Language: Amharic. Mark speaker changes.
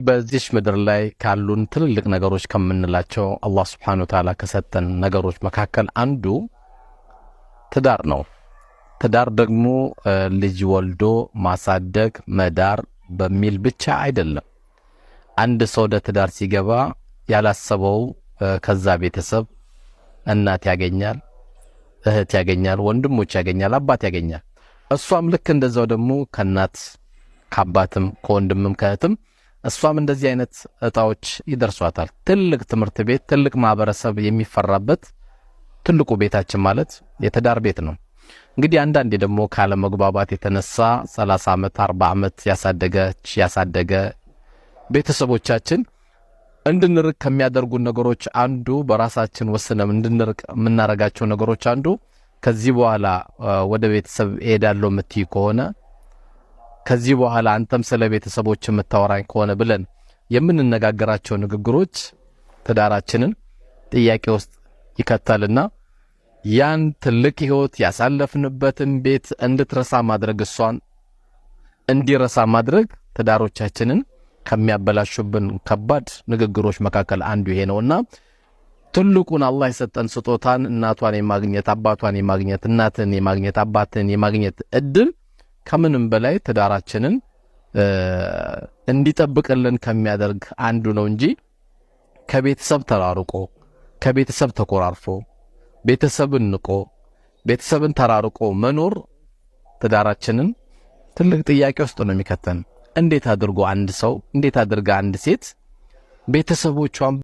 Speaker 1: በዚች ምድር ላይ ካሉን ትልልቅ ነገሮች ከምንላቸው፣ አላህ ስብሓነ ወተዓላ ከሰጠን ነገሮች መካከል አንዱ ትዳር ነው። ትዳር ደግሞ ልጅ ወልዶ ማሳደግ፣ መዳር በሚል ብቻ አይደለም። አንድ ሰው ወደ ትዳር ሲገባ ያላሰበው ከዛ ቤተሰብ እናት ያገኛል፣ እህት ያገኛል፣ ወንድሞች ያገኛል፣ አባት ያገኛል። እሷም ልክ እንደዛው ደግሞ ከእናት፣ ከአባትም፣ ከወንድምም፣ ከእህትም እሷም እንደዚህ አይነት እጣዎች ይደርሷታል። ትልቅ ትምህርት ቤት፣ ትልቅ ማህበረሰብ የሚፈራበት ትልቁ ቤታችን ማለት የትዳር ቤት ነው። እንግዲህ አንዳንዴ ደግሞ ካለመግባባት የተነሳ 30 ዓመት፣ 40 ዓመት ያሳደገች፣ ያሳደገ ቤተሰቦቻችን እንድንርቅ ከሚያደርጉን ነገሮች አንዱ፣ በራሳችን ወስነን እንድንርቅ የምናደርጋቸው ነገሮች አንዱ ከዚህ በኋላ ወደ ቤተሰብ እሄዳለሁ የምትይ ከሆነ፣ ከዚህ በኋላ አንተም ስለ ቤተሰቦች የምታወራኝ ከሆነ ብለን የምንነጋገራቸው ንግግሮች ትዳራችንን ጥያቄ ውስጥ ይከታልና ያን ትልቅ ህይወት ያሳለፍንበትን ቤት እንድትረሳ ማድረግ፣ እሷን እንዲረሳ ማድረግ ትዳሮቻችንን ከሚያበላሹብን ከባድ ንግግሮች መካከል አንዱ ይሄ ነውና ትልቁን አላህ የሰጠን ስጦታን፣ እናቷን የማግኘት፣ አባቷን የማግኘት፣ እናትን የማግኘት፣ አባትን የማግኘት እድል ከምንም በላይ ትዳራችንን እንዲጠብቅልን ከሚያደርግ አንዱ ነው እንጂ ከቤተሰብ ተራርቆ፣ ከቤተሰብ ተኮራርፎ፣ ቤተሰብን ንቆ፣ ቤተሰብን ተራርቆ መኖር ትዳራችንን ትልቅ ጥያቄ ውስጥ ነው የሚከተን። እንዴት አድርጎ አንድ ሰው፣ እንዴት አድርጋ አንድ ሴት ቤተሰቦቿን